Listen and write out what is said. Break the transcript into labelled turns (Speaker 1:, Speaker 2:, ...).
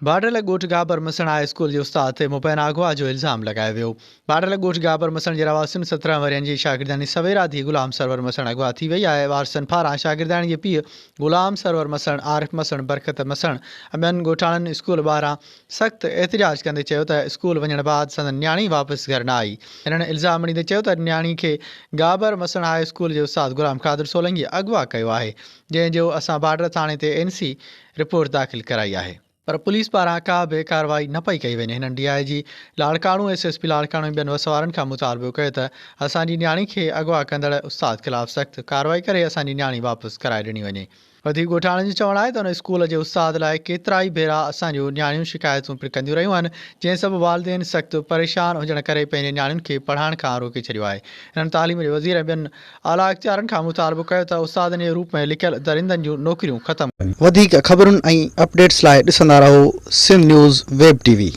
Speaker 1: باڊهه لڳ ڳوٺ گابر Masan high school جي استاد تي مبينا اغوا جو الزام لڳايو ويو. باڊهه لڳ ڳوٺ گابر مسڻ جي رهواسين 17 ورهين جي شاگردياڻي سويرا ڌيء غلام سرور مسڻ اغوا ٿي وئي آهي. وارثن پاران شاگردياڻي جي پيء غلام سرور مسڻ، عارف مسڻ، برڪت مسڻ ۽ ٻين ڳوٺاڻن اسڪول ٻاهران سخت احتجاج ڪندي چيو ته اسڪول وڃڻ بعد سندن نياڻي واپس گهر نه آئي. هنن الزام هڻيندي چيو ته نياڻي کي گابر مسڻ هاء اسڪول جي استاد غلام قادر سولنگي اغوا ڪيو آهي جنهن جو اسان بارڊر ٿاڻي تي اين سي رپورٽ داخل ڪرائي آهي پر پوليس پاران ڪا به ڪارروائي نه پئي ڪئي وڃي هنن D I G Larkana S S P Larkana ۽ ٻين وس وارن کان مطالبو ڪيو ته اسان جي نياڻي کي اغوا ڪندڙ استاد خلاف سخت ڪارروائي ڪري اسان جي نياڻي واپس ڪرائي ڏني وڃي. وڌيڪ ڳوٺاڻن جو چوڻ آهي ته ان اسڪول جي استاد لاء ڪيترائي ڀيرا اسان جون نياڻيون شڪايتون پڻ ڪنديون رهيون آهن جنهن سبب والدين سخت پريشان هجڻ ڪري پنهنجي نياڻين کي پڙهائڻ کان روڪي ڇڏيو آهي هنن تعليم جي وزير ۽ ٻين اعليٰ اختيارن کان مطالبو ڪيو ته استادن جي روپ ۾ لڪيل درندن جون نوڪريون ختم
Speaker 2: وڌيڪ خبرن ۽ اپڊيٽس لاء ڏسندا رهو Sindh news web T V.